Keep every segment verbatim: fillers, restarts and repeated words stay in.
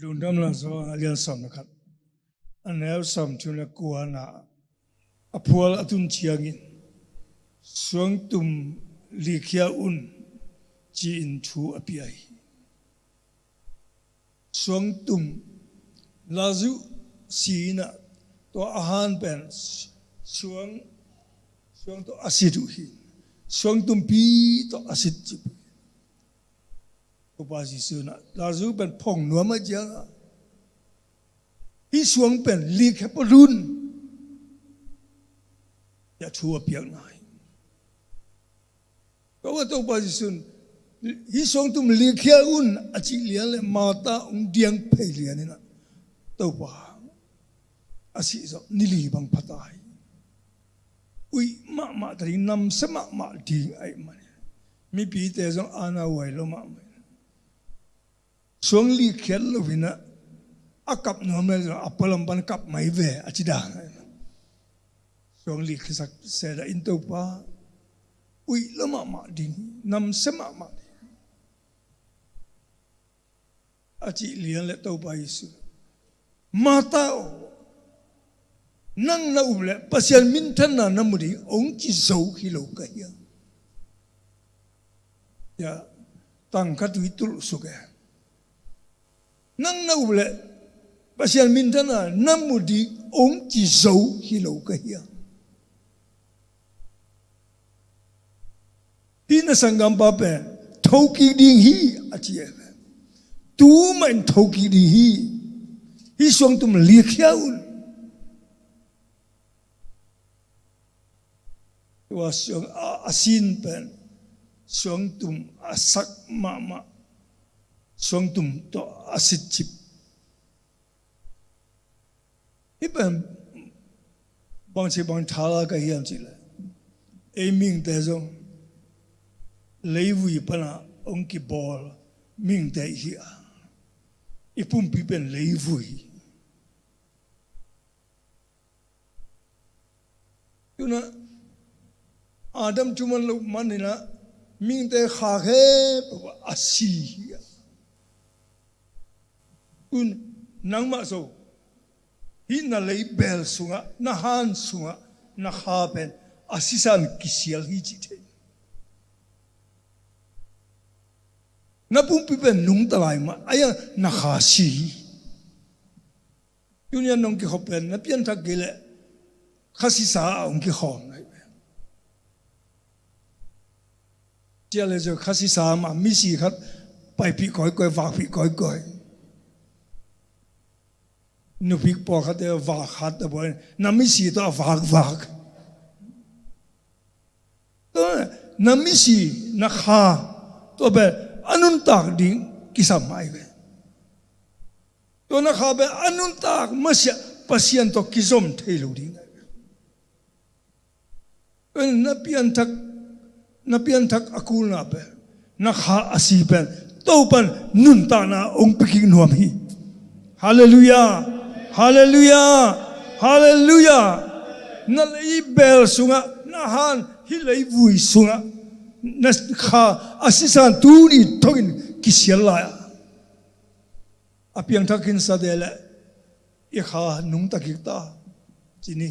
Lungdamna Johan a lian sawm le khat, a neu sawmthum le kuana, a phual a tun ciangin, "Suangtum likhia un," ci-in thu a pia hi. Suangtum, Lazarus si-in ah, tua a han pen suang, suang tawh a sit uh hi. Suangtumpi tawh a sit cip uh hi. Topa Jesuh in ah Lazarus pen phong nuam ahih ciangin, "Hih suang pen likhia phot un," tiah thu a piakna hi. Tua Topa Jesuh in, "Hih suangtum likhia un," a cih lian le Martha hong diang phei lian in ah, Topa a sih zawh ni li bang pha ta hi. Uih mahmah ta ding, namsia mahmah ding ahih manin, mipite zong aana huai lo mahmah. Suang likkhiat lo-in ah, a kap nuam le zong a pualam pan kap mai ve, a ci dan. Suang likkhiasak se dah in, Topa, uih lo mahmah ding, namsia mahmah ding, a cih lian le Topa Jesuh, "Martha aw, nang na up leh Pasian minthanna na mu ding hong ci zo hi lo ka hiam?" Ya, tang khat uh i tulh suk e. "Nang na up leh Pasian minthanna na mu ding hong ci zo hi lo ka hiam? Hih na sanggampa pen thokik ding hi," a ci e. "Tu mah in thokik ding hi. Hih suangtum likhia un." Tua suang a, a sin pen suangtum a sak mahmah, suangtum tawh a sit cip. Hih pen bangci bang thala ka hiam cih leh, ei mihingte zong leivui panah hong kibawl mihingte i hi a, i pumpi pen leivui. Tu-in ah Adam thu man loh manin ah mihingte kha khempeuh a si hi a. Tu-in nangmah zong hih na leibel sungah, na han sungah na kha pen a sisan kisial hi cih thei. Na pumpi pen nungta lai mah, a hiang na kha si hi. Tuni-a nong kikhop pen na pianthak kei leh khasisa ah hong kikhawm lai ve. Cia le zong khasisa mah misi khat paipih kawikawi, vakpih kawikawi. Nupi pawlkhatte vak khat a buai, na misi tawh a vakvak. Tua na misi, na kha, tua pen a nuntak ding kisam ahi ve. Tua na kha pen a nuntak masiah Pasian tawh kizom thei lo ding ahi ve. Tua na pianthak, na pianthak a kulna pen, na kha a si pen Topan nuntakna hong pia kik nuam hi. Halleluiah. Halleluiah. Halleluiah. Na leibel sungah, na han hih leivui sungah na kha a sisan tuni thongin kisial lai a, a piangthak khin sa de leh i kha nungta kik ta ci ni.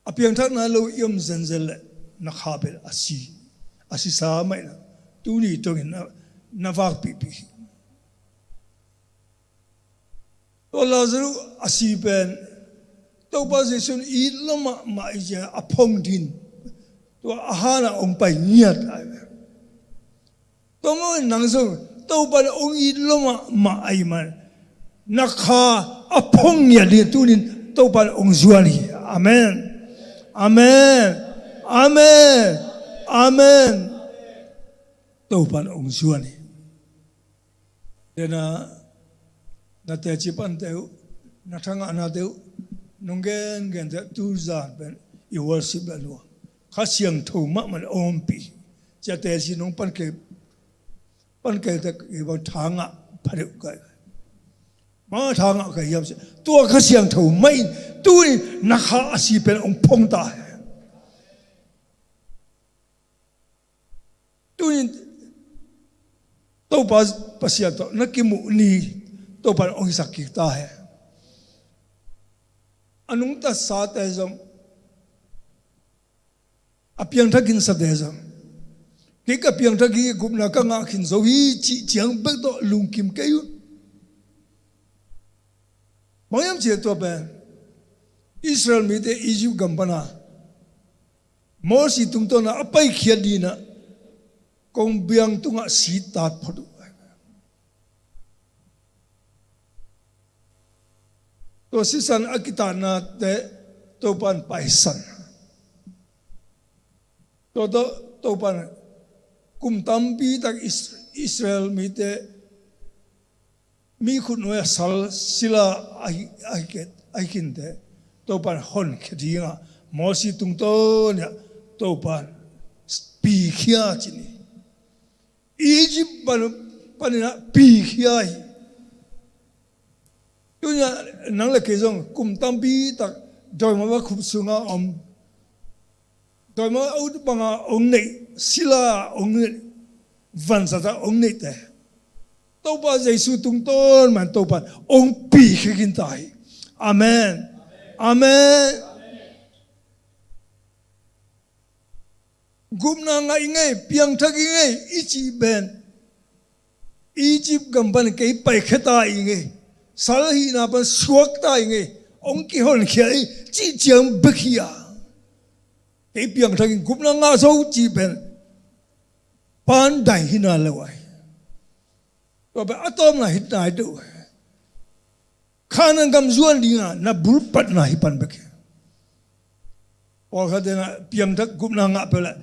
A piangthakna lo i om zenzen leh na kha pen a si, a sisa mah in ah tuni thongin na, na vakpihpih hi. Tua Lazarus a si pen Topa Jesuh in it lua mahmah ahih ciangin a phong ding, tua a hanah hong pai ngiat ahi ve. Tua mah in nang zong Topa in hong it lua mahmah ahih man, na kha a phong ngiat ding tunin Topa in hong zuan hi. Amen. Amen. Amen. Amen. Topa in hong zuan hi. Dena, na teci pante uh, na thangahnate uh nong gengente uh, tuzan pen i worship la lua. Kha Siangtho mahmah in a ompih. Cia teci nong pan kei, pan kei te kei bang thangah pha deuh kai. Bang thangah kai hiam cia, tua Kha Siangtho mah in tuni na kha a si pen hong phong ta hi. Tunin Topa Pa, Pasian tawh na kimuh ni Topa in hong hisak kik ta hen. A nungta sate zong, a piangthak khin sate zong, kei ka piangthak hi, gupna ka ngah khin zo hi cih ciang bek tawh lungkim kei un. Bang hiam cih leh tua pen Israel mite Egypt gam pana Mosi tungtawna a paikhiat dingin ah kongbiang tungah sitat phot uh. Tua sisan a kitatnate Topa in paisan. Tua tawh Topa in kum tampi tak Is-, Israel mite mi khutnuai-ah sal sila ahi, ahi khe, ahi khinte Topa in honkhia dingah Mosi tungtawn ah Topa in pikhia ci ni. Egypt pan, panin ah pikhia hi. Tuni-ah nang le kei zong kum tampi tak dawimangpa khup sungah om, dawimangpa banga hong neih, sila hong neih, vanzat ah hong neihte Topa Jesu tungtawn mah in Topa in hong pikhia khin ta hi. Amen. Amen. Gupna ngah ing ei, piangthak ing ei i cih pen Egypt gam pan kei paikhia ta ing ei, sal hihna pan suak ta ing ei, hong kihonkhia ei cih ciang bek hi a, kei piangthak ing, gupna ngah zo cih pen pandai hi nai lo ahi. Tua pen a tawpna hi nai deuh ahi. Kanaan gam zuan dingah na bulpatna hi pan bek hi. Pawlkhatte na piangthak gupna ngah peuh leh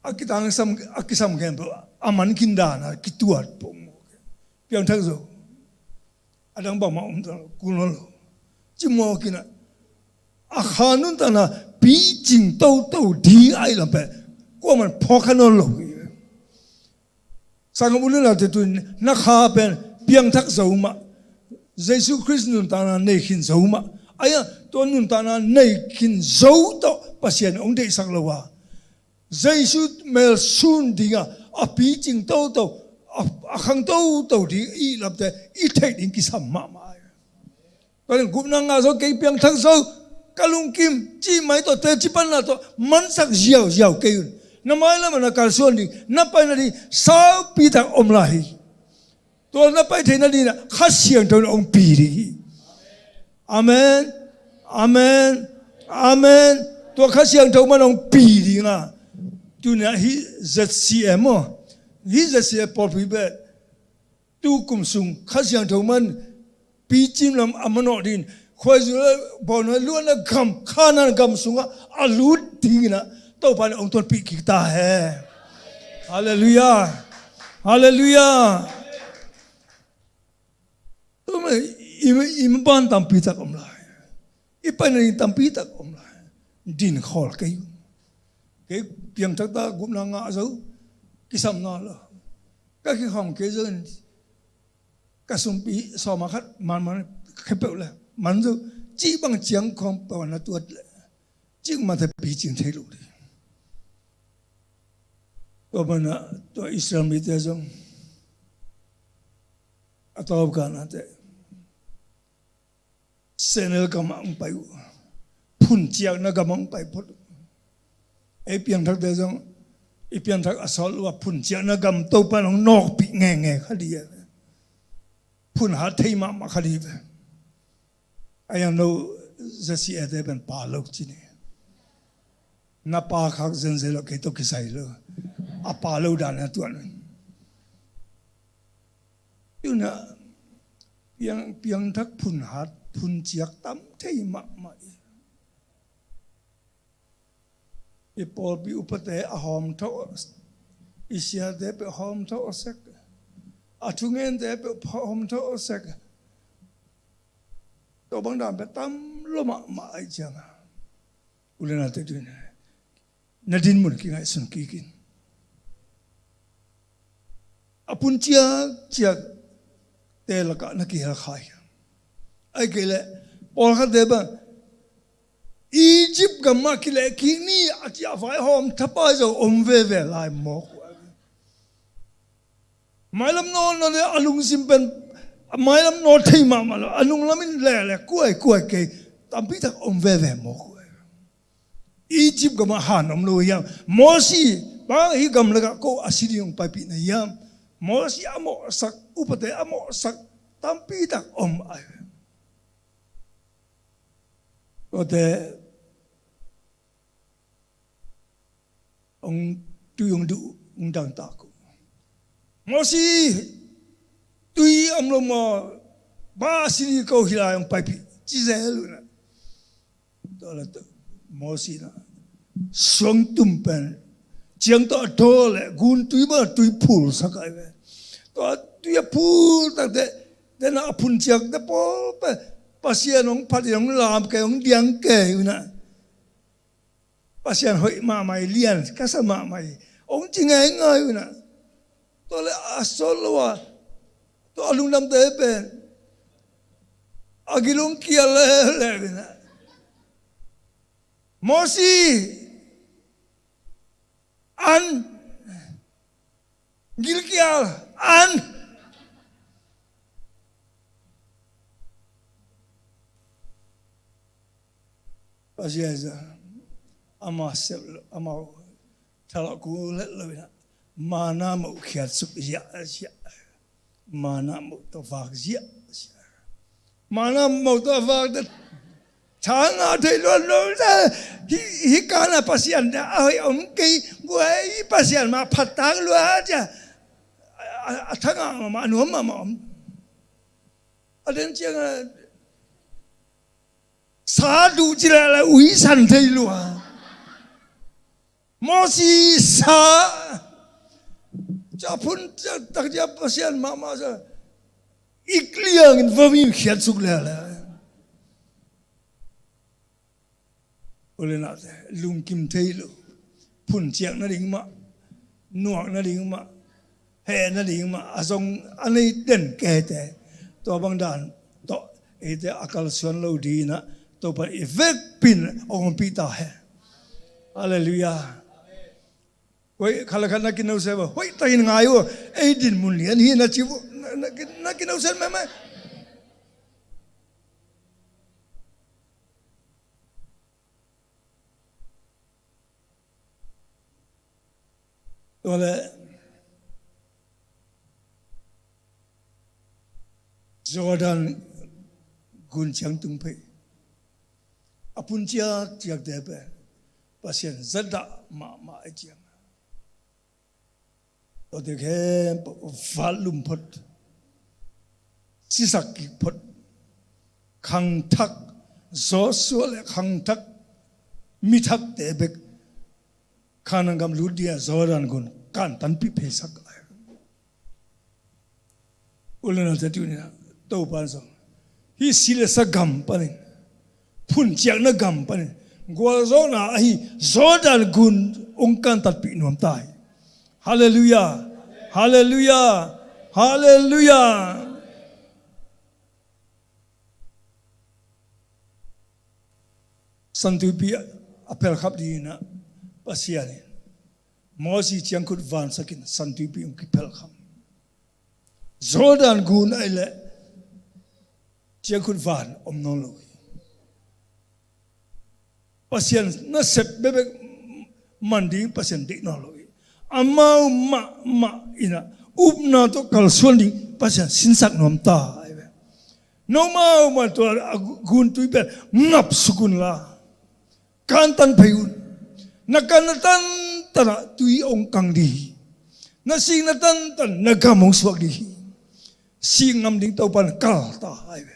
a kitang sam, a kisam khen peuh a man khin dan a kituat pong. Piangthak zo. A dang bangmah om ta lo, kul nawn lo. Cimawh kinah a kha nuntakna picing toto ding ahih lam pen kuaman phawk kha nawn lo hi. Sanggam u le naute, tu-in na kha pen piangthak zo mah, Jesu Khrist nuntakna nei khin zo mah. Ahi a, tua nuntakna nei khin zo tawh Pasian hong deihsak lo a, Jesu mel sun dingah a picing toto, a, a khang toto ding i lamte i theih ding kisam mahmah. Tua leh gupna ngah zo, kei piangthak zo, ka lungkim cih mai tawh, teci panna tawh mansak ziauziau kei un. Na mailam ah na kalsuan ding, na pai nading saupi tak om lai hi. Tua na pai theih nadingin ah Kha Siangtho in hong pi ding hi. Amen. Amen. Amen. Tua Kha Siangtho man hong pi ding a, tuni-ah hih Z C A maw, hih Z C A pawlpi beh tu kum sung Kha Siangtho man picing lam a manawh dingin khuaizu le bawnawh luahna gam, Kanaan gam sungah a lut dingin ah Topa in hong tonpih kik ta hen. Halleluiah. Halleluiah. Tua mah i, i maban tampi tak om lai. I paina ding tampi tak om lai. Din khawl kei un. Kei piangthak ta, gupna ngah zo, kisam nawn lo. Ka kikhawm kei zo in ka sumpi sawm a khat manman khepeuh le man zo, cih bang ciang khawng peuh na tuat le cih mah te picing thei lo ding. Tua banah tua Israel mite zong a tawpkana teh sehnel gamah hong pai uh. Phunciakna gamah hong pai phot uh. Ei piangthakte zong i piangthak a sawt uh a, phunciakna gam Topa in hong nawkpih ngenge kha ding a, phun hat thei mahmah kha ding ve. A yang no, Z C A te pen pa lo ci ni. Na pa khak zenzen lo, kei tawh kisai lo. A pa lo dan a tuan. Tuna piang, piangthak phun hat, phunciak tam thei mahmah. I pawlpi upate a hawmthawh, i siate peuh hawmthawh sek, a thungente peuh hawmthawh sek. Tua bang dan peuh tam lua mahmah ahih ciangin u le naute, tuni na dinmun kingaihsun kik in. A phunciak ciakte lakah na kihel kha hiam? Ahih kei leh pawlkhatte bang Egypt gam ah kileh kik ni a ci a, vaihawm thapai zo om veve lai mawk uh. Mailam nawn nawn le a lungsim pen mailam nawn thei mahmah lo, a nunglam in lele kuai kuai kei tampi tak om veve maw kuai. Egypt gamah han om lo hiam? Mosi bang hih gam lakah ko a si ding hong paipih na hiam? Mosi a mawhsak, upate a mawhsak tampi tak om ai. Kote hong tui hong duh hong dangtak uh. Mosi, tui om lo maw? Bang a si ding ko hi lai hong paipih ci zel uh na. Tua le Mosi na suangtum pen ciang tawh a daw le gun tui bang a tui phulsak ai ve. Tua tui a phul takte, tena a phunciak te pawl pen Pasian hong phat in hong lam kei, hong diang kei uh na. Pasian hoih mahmah hi, lian ka sa mahmah hi hong ci ngaingai uh na. Tua le a sawt lo a, tua a lungdamte pen a gil hong kial lele uh na. Mosi, an, gilkial, an. Pasian zong ama sep lo, ama thalak ku let lo ina, mana moh khiat suk ziahziah. Mana moh tawh vak ziahziah. Mana moh tawh vak te thanga thei luan lo te. Hi, hi kana Pasian te a hoih om kei. Guai Pasian ma phattak lua cia. A, a, a thanga mama, a nuam mama om. A den cianga sa duh ci leh leh uisan thei lua. Mosi sa ca phun takcia Pasian mahmah sa. Ik liangin va mi khiat suk leh leh. Ule nate lungkim thei lo. Phunciak nading mah, nuak nading mah, heh nading mah a zong a nei den kehte. Tua bang dan tawh eite a kalsuan lo dinah Topa i vekpin a ompih ta hen. Halleluiah. Hoih khat le khat na kinosen uh, hoih takin ngai uh. Ei din mun lian hi na ci uh. Na, na, na kinosen meme. Tua le Jordan gun ciang tung phei a pun ciakciakte pen Pasian zadah mahmah a ciang. Tuate khempeuh vat lum phot, sisak kik phot, khangthak, Joshua le khangthak mithakte bek Kanaan gam lut dingah Jordan gun kantanpih pheisak. Ule nate tuninah Topa in zong hih si le sa gam panin, phunciakna gam panin gualzawhna ahi Jordan gun hong kantanpih nuam ta hi. Halleluiah. Halleluiah. Halleluiah. Santuipi a phelkhap dinginah Pasian in Mosi ciangkhut vansakin santuipi hong kiphelkham. Jordan gun ahi leh ciangkhut van om nawn lo hi. Pasian nasep bekbek man ding Pasian deih nawn lo hi. Amau mahmah inah upna tawh kalsuan ding Pasian sinsak nuam ta ahi ve. Nomau man tua a gu-, guntui pen ngap suk unla kantan phei un. Na kanna tantanah tui hong kang ding hi. Na sikna tantan na gam hong suak ding hi. Sik ngam ding Topa in kal ta ahi ve.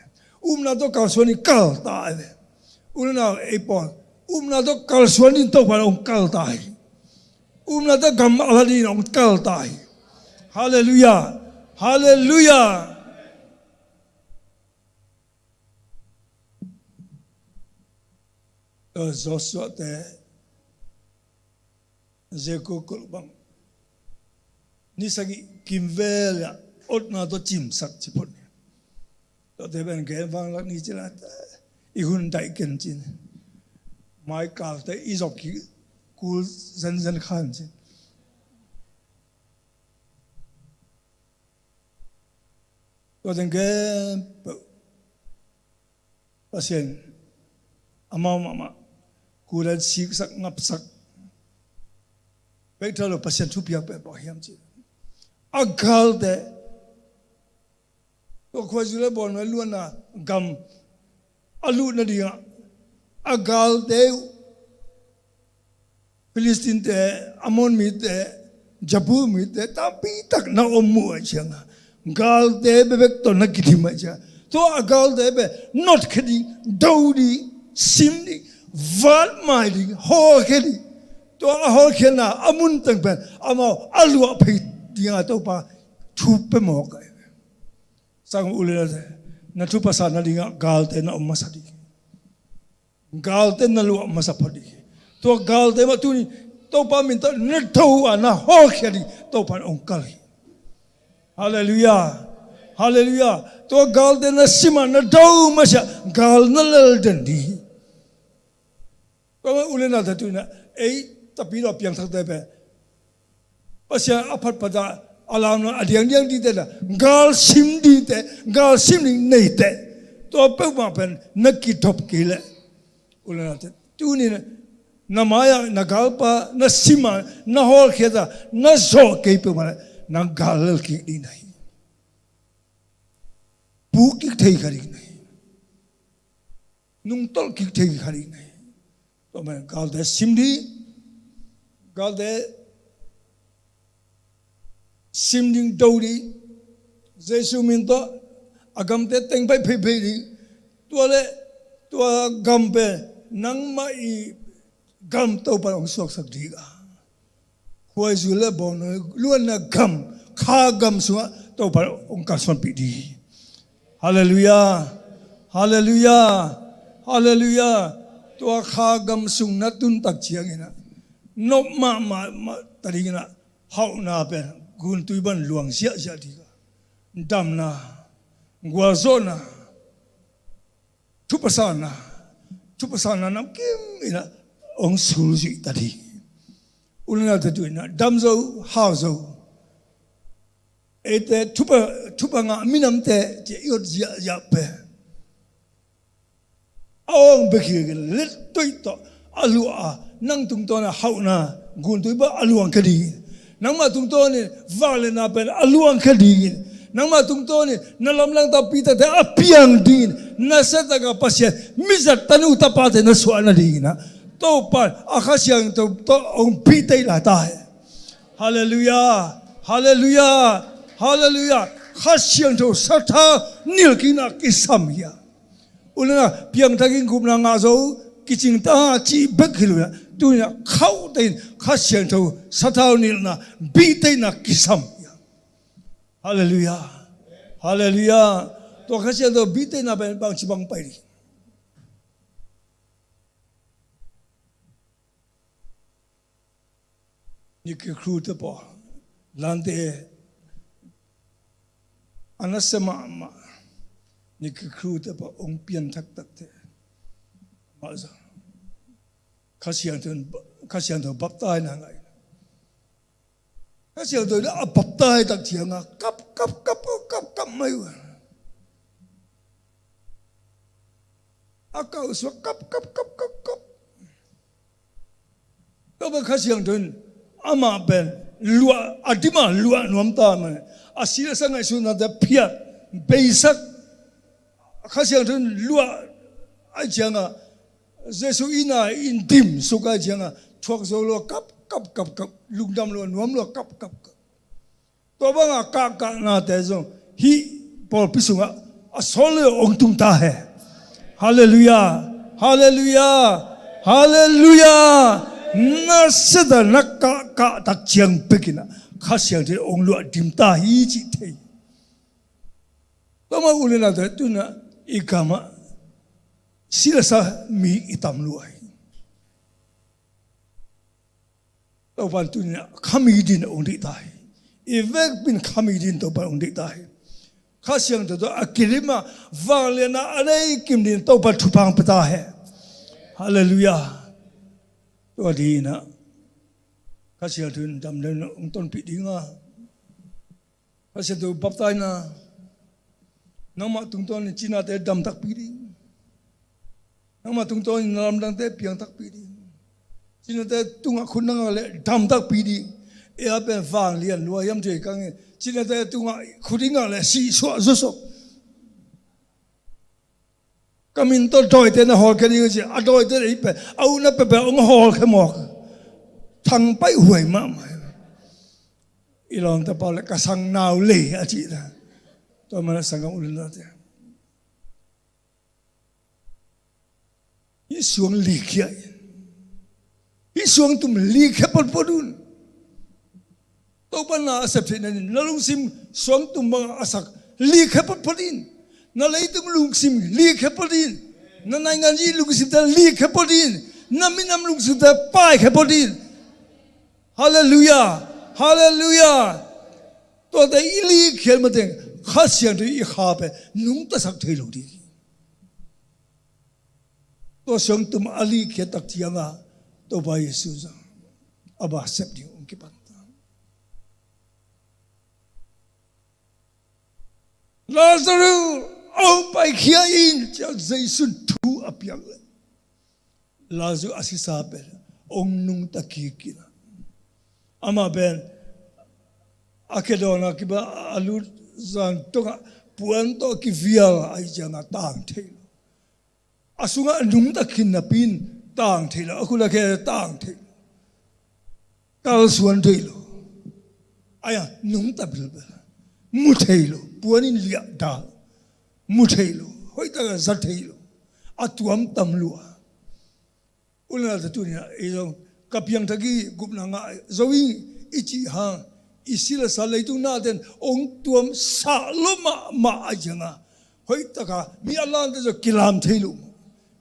Upna tawh kalsuan ding kal ta ahi ve. Ule nau ei pawl upna tawh kalsuan ding Topa in hong kal ta hi. Upna tawh gam a la ding hong kal ta hi. Halleluiah. Halleluiah. Joshua te Jericho kulh bang ni sagih kimvel ah otna tawh cimsak ci phot ni. Tuate pen gen vanglak ni ci la, i hun daih ken cin. Maikalte i zop kik kul zenzen khan cin. Tua teng khempeuh Pasian amau mahmah kulan siksak ngapsak bek tha lo, Pasian thupiak pen bang hiam cih, a galte, tua khuaizu le bawl nuai luanna gam a luh nadingah a galte uh Philistine-te, Ammon mite, Jebus mite tampi tak na om uh ahih ciangin galte bekbek tawh na kidim ahih ciangin tua a galte pen notkhia ding, do ding, sim ding, vatmai ding, hawlkhia ding. Tua a hawlkhiatna a mun teng pen amau a luah phei dinga Topa thu pia mawk ahi. Sang u le nate, na thupha sa nadingah galte na om masa ding. Galte na luah masa phot ding hi. Tua galte mah tuni Topa min tawh na do a na hawlkhia ding Topa in hong kal hi. Halleluiah. Halleluiah. Tua galte na sim a na do masiah gal na lel den ding hi. Tua mah u le nate, tuni-in ei tapidaw piangthakte pen Pasian a phatphat a, a lamlam a diangdiang dingte na, gal sim dingte, gal sim ding neite, tua peuhmah pen na kidop kei leh, u le nate, tuni-in na mai-ah na galpa na sim a, na hawlkhiat a, na zawh kei peuhmah leh nang gal lel kik ding na hi. Puk kik thei kha ding na hi. Nungtolh kik thei kha ding na hi. Tua mah galte sim ding, galte sim ding, do ding, Jesu min tawh a gamte teng pai pheiphei ding. Tua le tua gam pen nangmah i gam Topa in hong suaksak ding a, khuaizu le bawl nuai luanna gam, kha gam sungah Topa in hong kalsuanpih ding hi. Halleluiah. Halleluiah. Halleluiah. Tua kha gam sung na tun tak ciangin ah nop mahmah ta dingin ah hauhna pen guntui bang luang ziahziah ding a, damna, gualzawhna, thupha sanna, thupha sanna namkim in ah hong sulzuih ta ding. U le nate, tuni-in ah dam zo, hau zo, eite thupha, thupha ngah minamte ci-a i ot ziahziah pen a awng bek hi lo-in lettuih tawh a luah a, nang tungtawn a hauhna guntui bang a luangkhia dingin, nangmah tungtawnin vangliatna pen a luangkhia dingin, nangmah tungtawnin na lamdang tampi takte a piang dingin, nasia takin Pasian mizat tanu tapate na suah nadingin ah Topa in a Kha Siangtho tawh hong bihteh lai ta hen. Halleluiah. Halleluiah. Halleluiah. Kha Siangtho sathau nilhkikna kisam hi a, u le nate, piangthakin gupna ngah zo, kicing ta cih bek hi lo-in ah, tuni-in ah khauh tein Kha Siangtho sathau nilhna, bihtehna kisam hi a. Halleluiah. Halleluiah. Tua Kha Siangtho bihtehna pen bangci bang pai ding? Nicky Cruz te pawl, lante a nasia mahmah Nicky Cruz te pawl hong pianthak takte, mah zong Kha Siangtho, Kha Siangtho baptaina ngah in, Kha Siangtho in a baptai tak ciangin kap, kap, kap, kap, kap mai uh. A kau suak kap, kap, kap, kap, kap. Tua bang Kha Siangtho in amah pen luah, a dim a luah nuam ta mah, a si le sa ngaihsutnate phiat, beisak. Kha Siangtho in luah ahih ciangin, Jesu inn ah in dim suk ahih ciangin thuak zo lo a kap, kap, kap, kap, lungdam lo a nuam lo a kap, kap, kap. Tua banga kahkahnate zong hih pawlpi sungah a sawl lo hong tung ta hen. Halleluiah. Halleluiah. Halleluiah. Nasia tak na kahkah tak ciang bekin ah Kha Siangtho in hong luah dim ta hi cih thei. Tua mah u le nate, tuni-in ah i gamah si le sa mi i tam lua hi. Topa in tuni-in ah kha mi dingin hong deih ta hi. I vekpi in kha mi dingin Topa in hong deih ta hi. Kha Siangtho tawh a kidim a, vangliatna a nei kim dingin Topa in thupha hong pia ta hen. Halleluiah. Tua dingin ah Kha Siangtho in damdam hong tonpih ding a, Kha Siangtho baptaina, Nangmah tungtawnin cinate dam takpi ding. Nangmah tungtawnin na lamdangte piang takpi ding. Cinate tungah khut na ngak leh dam takpi ding. Ei a pen vanglian lua hiam thei kang hi. Cinate tungah khut i ngak leh sihsuah zawsop. Ka min tawh dawite na hawlkhia ding a ci a, dawite na i pe a, uh na pepel hong hawlkhia mawk. Thangpaih huai mahmah. I lawmta pau le ka sang nau lei a cih ta. Tua mana sanggam u le naute, hih suang likhia in, hih suangtum likhia potpot un. Topa na a sep theih nading na lungsim suangtum bangah a sak likhia potpot in. Na leitung lungsim likhia pot in. Na naingan i lungsimte likhia pot in. Na minam lungsimte paikhia pot in. Halleluiah. Halleluiah. Tuate i likhia mateng Kha Siangtho i kha pen nungtasak thei lo ding. Tua suangtum a likhia tak cianga Topa Jesu zong a ba sep ding hong kipan ta. Lazarus, hong paikhia in, ci-a Jesu'n thu a piak leh Lazarus a sisa pen hong nungta kik in a, amah pen a khe dawnah kiba a lut zan tungah puan tawh kivial ahih ciangah tang thei lo. A sungah a nungta khin napi in tang thei lo, a khut a khe tang thei lo, kalsuan thei lo. Ai-a nungta bilbel, mu thei lo, puan in liahda, mu thei lo, hoihtak a za thei lo, a tuam tam lua. U le naute, tuni-ah ei zong ka piangthak hi, gupna ngah zo hi i cih hang, i si le sa leitung nate'n hong tuamsak lo mahmah ahih ciangah hoihtaka mi a lante zong kilam thei lo maw,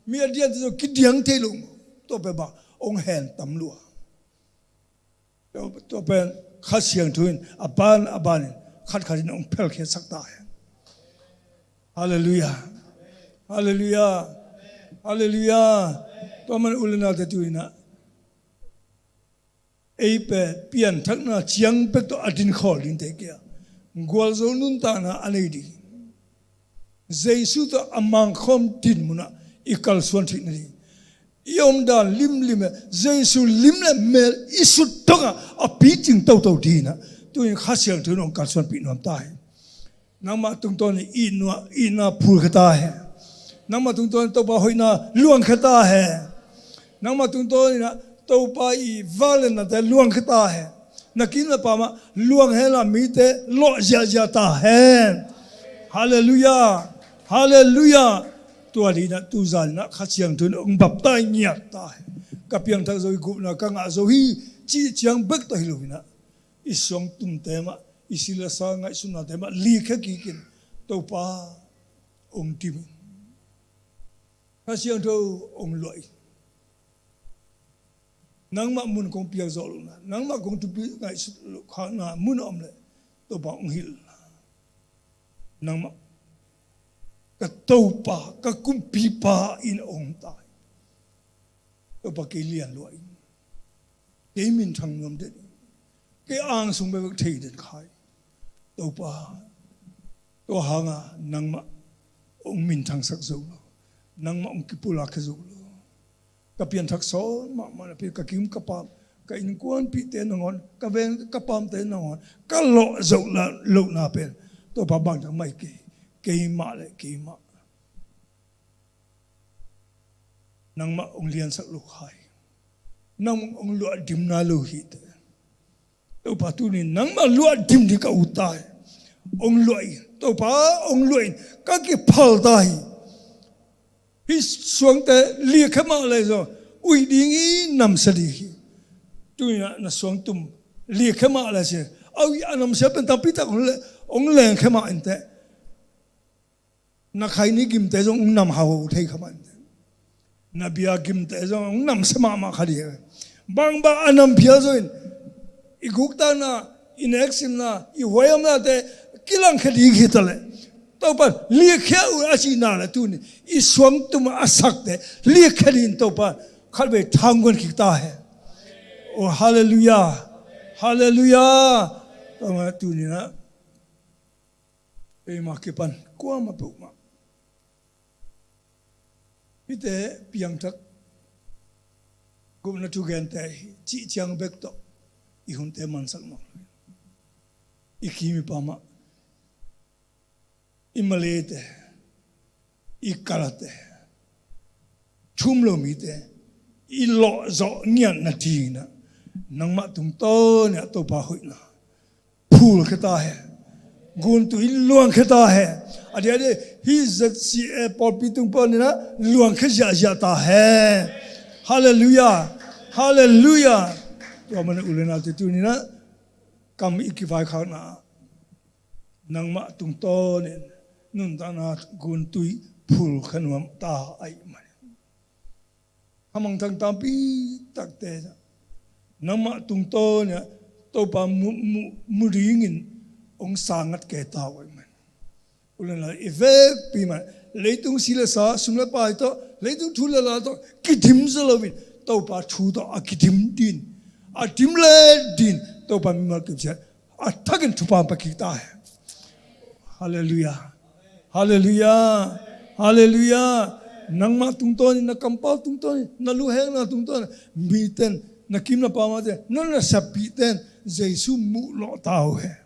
mi a diante zong kidiang thei lo maw, tua pen bang hong hen tam lua. Tua, tua pen Kha Siangtho in a ban a banin khatkhat in hong phelkhiatsak ta hen. Halleluiah. Halleluiah. Halleluiah. Tua man u le naute, tu-in ah ei pen pianthakna ciang bek tawh a dinkhawl dingte kia, gualzo nuntakna a nei ding. Jesu tawh a mangkhawm din munah i kalsuan theih nading, i omdan limlim e, Jesu lim le mel i sut dongah a picing toto dinah tu-in Kha Siangtho in hong kalsuanpih nuam ta hi. Nangmah tungtawn in itna, itna phulkhia ta hen. Nangmah tungtawn in Topa hoihna luangkhia ta hen. Nangmah tungtawn in ah Topa i vangliatnate luangkhia ta hen. Na kim na pamah luang henla mite lawh ziahziah ta hen. Halleluiah. Halleluiah. Tua dinah tuzan inah Kha Siangtho in hong baptai ngiat ta hen. Ka piangthak zo hi, gupna ka ngah zo hi cih ciang bek tawh hi loinah i suangtumte mah, i si le sa ngaihsutnate mah likhia kikin Topa hong dim in, Kha Siangtho hong luah in, nangmah mun kong piak zawh lohna, nangmah kong thupi ngaihsut loh khakna mun a om leh Topa hong hilh. Nangmah ka Topa, ka kumpipa in hong ta hi. Topa kei lian luah in, kei minthang nuam den in, kei angsung bekbek thei den khai. Topa, tua hanga nangmah hong minthangsak zo lo, nangmah hong kipulakkhia zo lo. Ka pianthak sawn mahmah napi ka kim ka pam, ka innkuanpihte nangawn, ka veng ka pamte nangawn ka lawh zoh lohna pen Topa bangtak mah hi kei, keimah le keimah. Nangmah hong liansak lo khai. Nangmah hong luah dim nai lo hi teh. Topa, tuni nangmah luah dim ding ka ut ta hi. Hong luah in, Topa, hong luah in, ka kiphal ta hi. Hih suangte likhia mah leh zong uih ding hi, namsia ding hi. Tuni-ah na suangtum likhia mah leh si, a uih a namsia pen tampi tak hong le, hong lengkhia mah inteh. Na khaini gimte zong hong nam hauhau thei kha mah inteh. Na bia gimte zong hong namsia mahmah kha ding hi. Bangbang a nam phial zongin i guktakna, i neksimna, i huaihamnate kilangkhia ding hi taleh Topa likhia uh a cihna le tuni i suangtum a sakte likhia dingin Topa khatvei thangguan kik ta hen. Oh, halleluiah. Halleluiah. Topa, tuni-in ah Keimah kipan kuamah peuhmah hihte piangthak gupna thugente hi cih ciang bek tawh i hunte mansak mawk lo hi. I kim i pam ah i Malay-te, i Kala-te, thu um lo mite i lawhzawh ngiatna dingin ah nangmah tungtawn in ah Topa hoihna phulkhia ta hen. Guntui luangkhia ta hen. A diakdiak hih Z C A pawlpi tung panin ah luangkhia ziahziah ta hen. Halleluiah. Halleluiah. Tua manin u le naute, tuni-in ah kam i kivaikhakna ah nangmah tungtawnin nuntakna guntui phulkhia nuam ta ahih manin, khamangthang tampi takte nangmah tungtawnin ah Topa mu, mu, mu dingin hong sangat kei ta uh ahih manin, u le nau, i vekpi mah leitung si le sa, sum le pai tawh, leitung thu le la tawh kidim zaw loin Topa thu tawh a kidim dingin, a dim le dingin Topa mimal kim ciat a thakin thupha pia kik ta hen. Halleluiah. Halleluiah. Halleluiah. Nangmah tungtawnin, na kampau tungtawnin, na luhekna tungtawnin, miten, na kim na pam ah te, na nasapihte'n Jesu muh lawh ta uh hen.